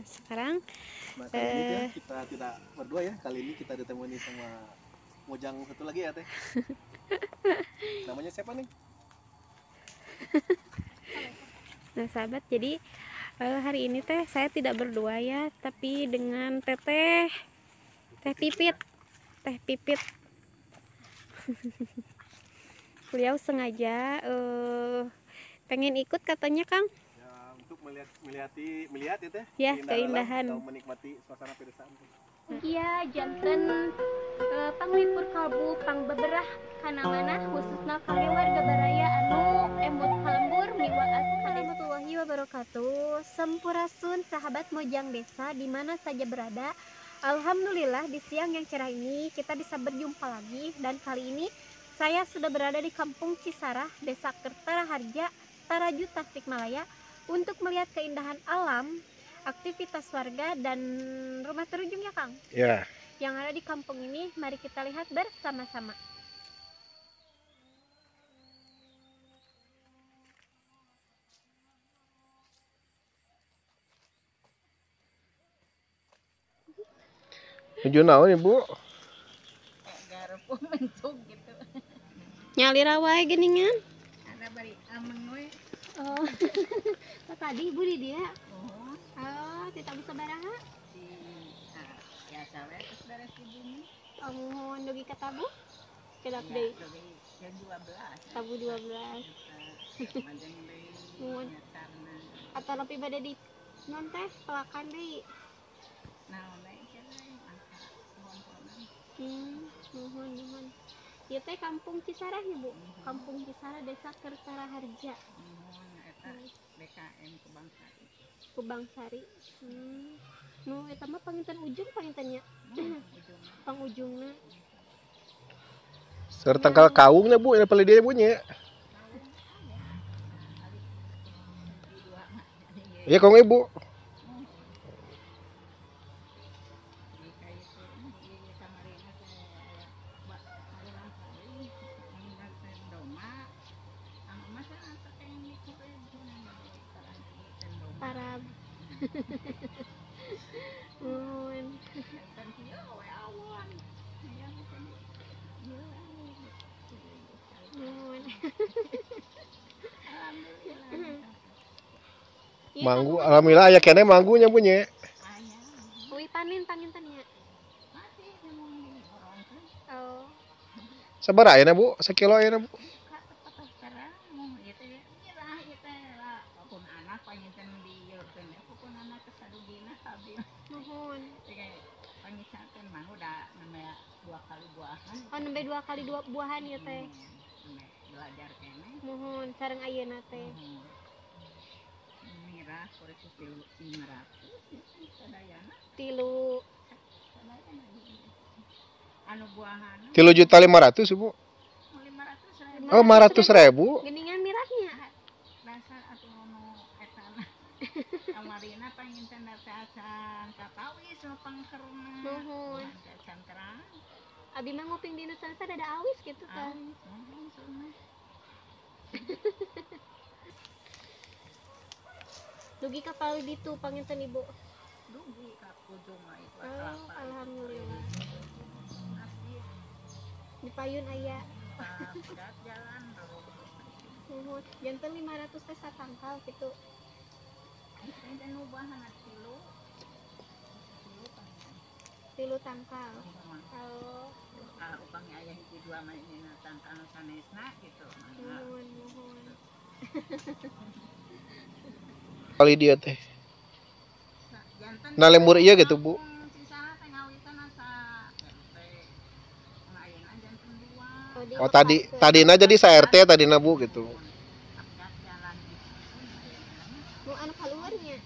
Sekarang Nah, kali ini ya, kita tidak berdua ya. Kali ini kita ditemani sama Mojang satu lagi ya, Teh. Namanya siapa nih? Nah, sahabat, jadi hari ini teh saya tidak berdua ya, tapi dengan Teteh Teh Pipit. Teh Pipit. Beliau sengaja pengen ikut katanya, Kang. Ya, untuk melihat ya, Teh. Ya, keindahan. Atau menikmati suasana pedesaan. Iya, janten panglipur kalbu pangbeberah kana manah khususna kami warga baraya anu emut kalembur miwaas. Warahmatullahi wabarakatuh. Sampurasun sahabat Mojang Desa di mana saja berada. Alhamdulillah di siang yang cerah ini kita bisa berjumpa lagi, dan kali ini saya sudah berada di Kampung Cisarah, Desa Kertaraharja, Taraju, Tasikmalaya untuk melihat keindahan alam, aktivitas warga, dan rumah terujung ya, Kang? Ya. Yang ada di kampung ini, mari kita lihat bersama-sama. Nuju naon, Ibu? Garup mencuk gitu. Nyalira wae geuningan. Ada bari ameng we. Oh. Tadi Ibu di dia. Oh. Oh, tidak bisa baraha. Di biasa we terus beres di bumi. Oh, muhun dugi ka tabu? Kedap deui. Jam 12. Tabu 12. Majeng deui. Muhun. Atau lebih bade di non teh pelakan deui. Naon deui cenah angka pohon-pohonan. Muhun muhun. Ieu teh Kampung Cisarah ya, Bu? Kampung Cisarah, Desa Kertaraharja. Muhun eta BKM Kubangsari. Kubangsari. Nu eta mah panginten ujung pangintennya. Pangujungna. Seur tangkal kaungnya, Bu, ini paling dia bunyi. Iya, kaung Ibu. Parab. Muhun. Muhun. Manggu, alhamdulillah aya keneh manggunya bunyi. Uwi panen panginten nya. Oh. Sabaraha ayeuna, Bu? Sakilo ayeuna, Bu? Muhun. Oh, nembe 2 kali 2 buahan ya teh. Belajar keneh. Muhun sareng ayeuna teh. Mirah kuriku 500 sadayana. Tilu anu buahan. 3.500.000, Bu. 500.000. Oh, 500.000. Geuningan mirahnya. Dasar atuh nu eta mah. Kamarina panginten teh acan katawis nu pangkerna. Muhun. Acan terang. Abi mah nguping dina salsa ada awis gitu kan. Dugi ka palih ditu panginten Ibu. Dugi ka ujung mah itu. Oh, alhamdulillah. Di payun aya. Jalan Muhun. Janten 500 teh satangkal kitu. Janten nu buahan tilu. Tilu tangkal. Oh. Upami aya hiji dua mah dina tangkal nu sanesna gitu. Muhun, muhun. Kali dia teh. Nah, lembur iya gitu, Bu. Oh, tadi tadina jadi sa RT tadina, Bu, gitu. Nu anu kaluhurnya.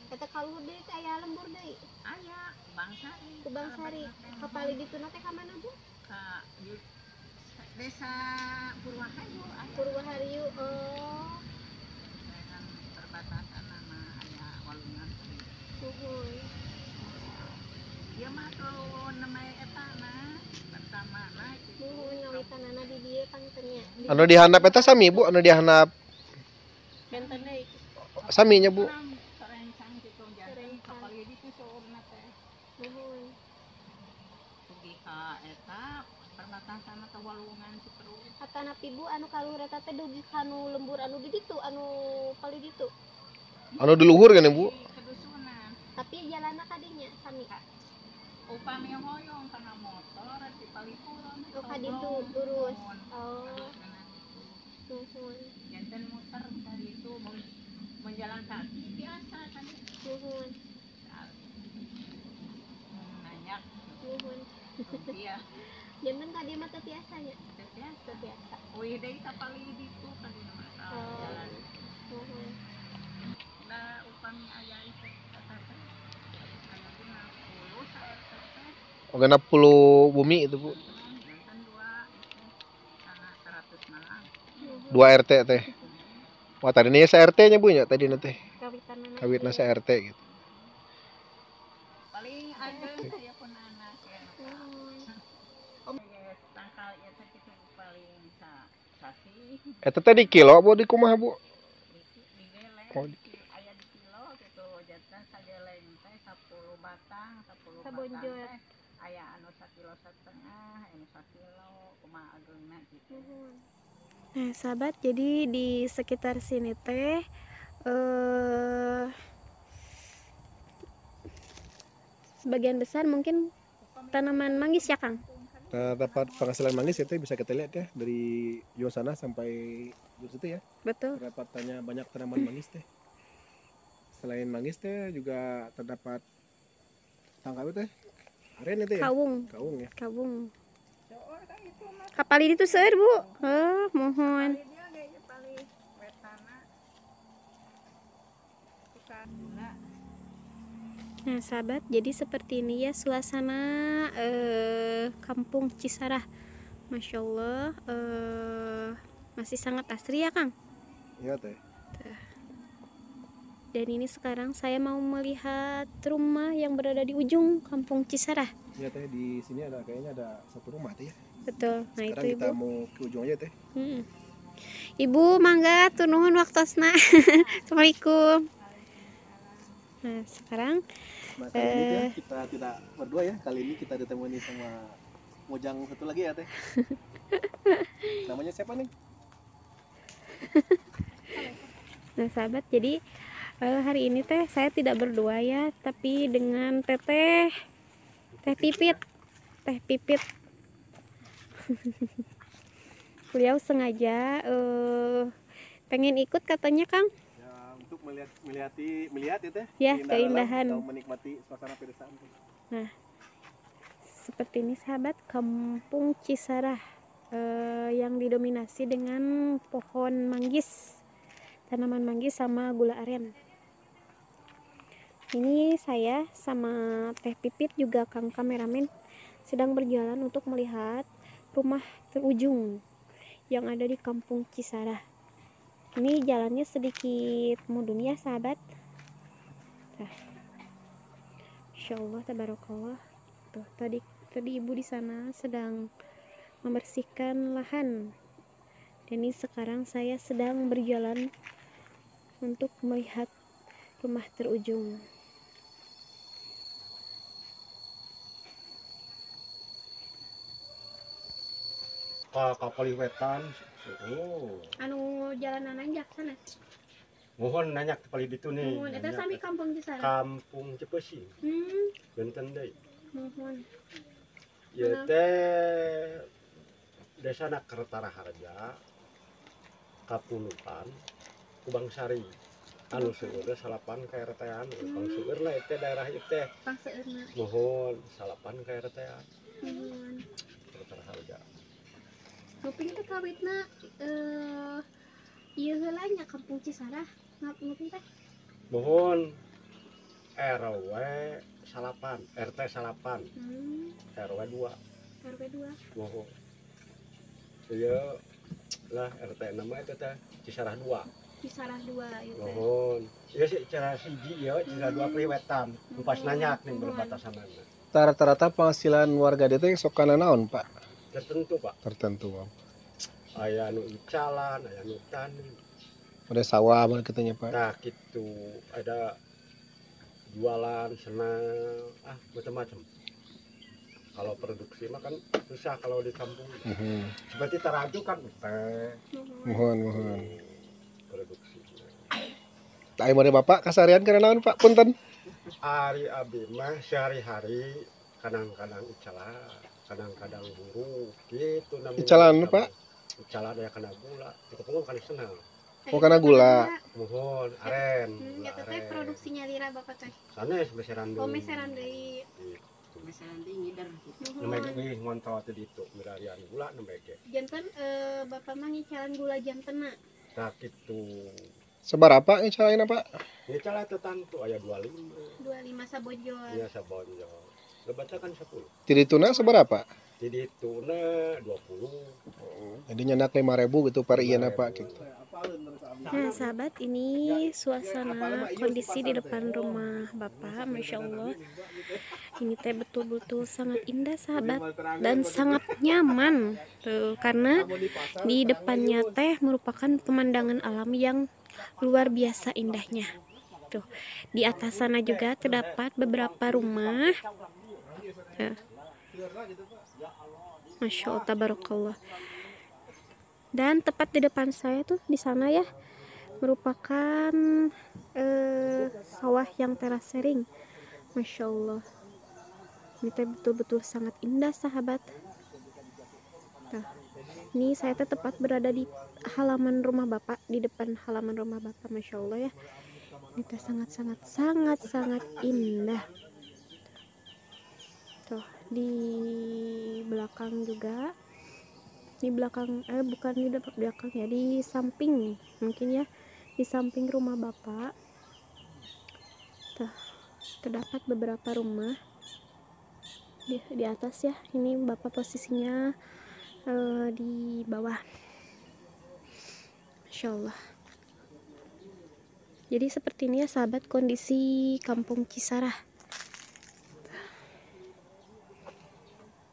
Eta kaluhur deui teh aya lembur deui. Aya, Kubangsari. Kubangsari. Ka palih dituna teh ka mana, Bu? Ka Desa Purwahayu. Purwahayu. Oh. Dengan perbatasan sama aya Walungan. Nuhun. Ieu mah tuh namanya eta na pertama na gitu. Nuhun ngawitanana di dieu panginten nya. Anu dihandap eta sami, Bu, anu dihandap. Benten deui. Sami nya Bu. Sarencang kitu janten kapalih ditu saurna teh. Nuhun. Dugi ka eta perbatasan atau walungan Ciperut. Atanapi Bu anu kaluhur eta teh dugi kanu lembur anu di ditu anu palih ditu. Anu di luhur kan ya Bu? Kedusunan. Tapi jalanna kadinya sami. Upami hoyong kana motor di palipuran. Oh, kaditu lurus. Oh. Nuhun. Janten muter dari itu mun jalan kaki biasa tadi. Nuhun. Nanyak. Nuhun. Iya. Janten kadi mah teu tiasa nya. Teu tiasa. Teu tiasa. Uih deui ka palih ditu kadi mah jalan. Nuhun. Da upami aya itu eta teh. Aya 60 sa-RT teh. Oh, 60 bumi itu Bu. Janten 2 itu kana 100 malah. 2 RT teh. Wah, tadi ini se-RT nya Bu nya tadi teh. Kawitna Kawitna se-RT gitu. Paling ageng saya pun anak ya. Nuhun. Tangkal ieu teh kitu paling sa sasih Eta teh di kilo Bu di kumaha Bu? di geleng. Oh, Aya di kilo gitu janten sageleng teh 10 batang, 10 batang Sabonjol. teh aya anu sakilo setengah, anu sakilo kumaha ageungna gitu. Nuhun. Nah, sahabat, jadi di sekitar sini teh sebagian besar mungkin tanaman manggis ya, Kang? Terdapat penghasilan manggis itu bisa kita lihat ya dari ujung sana sampai ujung situ ya. Betul. Terdapat tanya banyak tanaman manggis teh. Selain manggis teh juga terdapat tangkap teh. Aren itu ya? Kawung. Kawung ya. Kawung. Kapal itu seueur, Bu. Oh, mohon. Nah, sahabat, jadi seperti ini ya suasana Kampung Cisarah. Masya Allah, masih sangat asri ya, Kang? Iya, Teh. Dan ini sekarang saya mau melihat rumah yang berada di ujung Kampung Cisarah. Iya, Teh, di sini ada kayaknya ada satu rumah, Teh ya. Betul. Nah, sekarang itu kita Ibu. Mau ke ujung aja, Teh. Ibu, mangga tuh nuhun waktosna. Assalamualaikum. Nah, sekarang nah, kali ini teh, kita tidak berdua ya. Kali ini kita ditemani sama Mojang satu lagi ya, Teh. Namanya siapa nih? Nah, sahabat, jadi hari ini Teh saya tidak berdua ya, tapi dengan Teteh Teh Pipit. Teh Pipit. Beliau sengaja pengen ikut katanya, Kang. Ya, untuk melihat ya Teh. Ya, keindahan. Atau menikmati suasana pedesaan. Nah, seperti ini sahabat, Kampung Cisarah yang didominasi dengan pohon manggis, tanaman manggis sama gula aren. Ini saya sama Teh Pipit juga Kang kameramen sedang berjalan untuk melihat rumah terujung yang ada di Kampung Cisarah. Ini jalannya sedikit mudun ya sahabat. Nah, Insya Allah, tabarakallah. Tuh, tadi ibu di sana sedang membersihkan lahan. Dan ini sekarang saya sedang berjalan untuk melihat rumah terujung. Kapalih wetan. Oh. Anu jalanan nanjak sana. Mohon nanyak kapalih ditu nih. Mohon eta sami Kampung Cisarah. Kampung Cepeusi. Benten deui. Mohon. Ieu teh Desa Kertaraharja, Kapulukan, Kubangsari. Anu seueurna salapan ka RT-an. Pangseueurna ieu teh daerah ieu teh. Pangseueurna. Mohon salapan ka RT-an. Mohon. Kertaraharja. Nguping teh kawitna ieu heula nya Kampung Cisarah. Nguping teh. Mohon RW 8, RT 8. RW 2. RW 2. Mohon. Ieu lah RT 6 itu teh Cisarah 2. Cisarah 2 ieu teh. Mohon. Ieu sih Cisarah 1 ieu Cisarah 2 Priwetan. Pas nanyak nih berbatasanana. Rata-rata penghasilan warga dieu teh sok kana naon, Pak? Tertentu, Pak. Tertentu, Pak. Aya nu icalan, aya nu tani. Udah sawah mana katanya Pak. Nah gitu, ada jualan senang, macam-macam. Kalau produksi mah kan susah kalau di kampung. Seperti Taraju kan teh. Mohon. Produksi. Tah mari Bapak kasarian karena naon Pak punten? Ari abi mah sehari-hari kadang-kadang icalan, kadang-kadang buruh gitu namanya. Icalan Pak? Icalan ya kana gula, itu pun kan senang. Oh karena gula. Mohon aren. Ya teh produksinya lira Bapak teh. Sanes meseran deui. Oh meseran deui. Meseran deui ngider gitu. Nembe ge ngontrol teh ditu milarian gula nembe ge. Janten Bapak mah ngicalan gula jantena. Tah kitu. Seberapa ngicalanna Pak? Ngicalan teh tangtu aya 25. 25 sabonjol. Iya sabonjol. Lebatna kan 10. Ti dituna seberapa? Ti dituna 20. Jadi nyenak 5.000 gitu per ieu Pak gitu. Nah sahabat, ini suasana kondisi di depan rumah Bapak. Masya Allah, ini teh betul-betul sangat indah sahabat dan sangat nyaman tuh, karena di depannya teh merupakan pemandangan alam yang luar biasa indahnya. Tuh, di atas sana juga terdapat beberapa rumah. Tuh. Masya Allah, tabarakallah. Dan tepat di depan saya tuh di sana ya merupakan sawah yang terasering. Masya Allah, ini teh betul-betul sangat indah sahabat. Tuh. Ini saya teh tepat berada di halaman rumah Bapak, di depan halaman rumah Bapak. Masya Allah ya, ini teh sangat indah. Tuh, di belakang juga, di belakang bukan di belakang ya, di samping nih mungkin ya, di samping rumah Bapak tuh terdapat beberapa rumah di atas ya. Ini Bapak posisinya di bawah. Masya Allah. Jadi seperti ini ya sahabat kondisi Kampung Cisarah,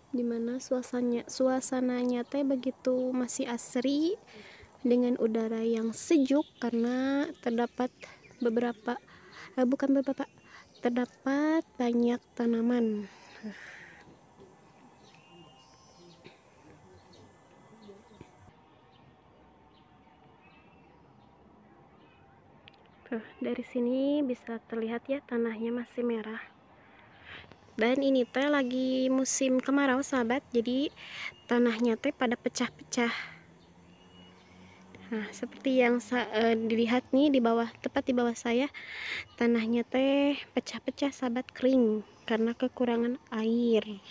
dimana suasananya teh begitu masih asri dengan udara yang sejuk karena terdapat beberapa bukan beberapa, terdapat banyak tanaman. Tuh, dari sini bisa terlihat ya tanahnya masih merah. Dan ini teh lagi musim kemarau sahabat, jadi tanahnya teh pada pecah-pecah. Nah, seperti yang dilihat nih di bawah, tepat di bawah saya, tanahnya teh pecah-pecah sahabat, kering karena kekurangan air.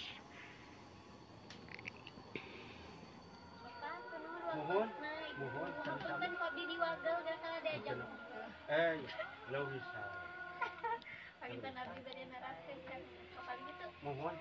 Mohon. Mohon.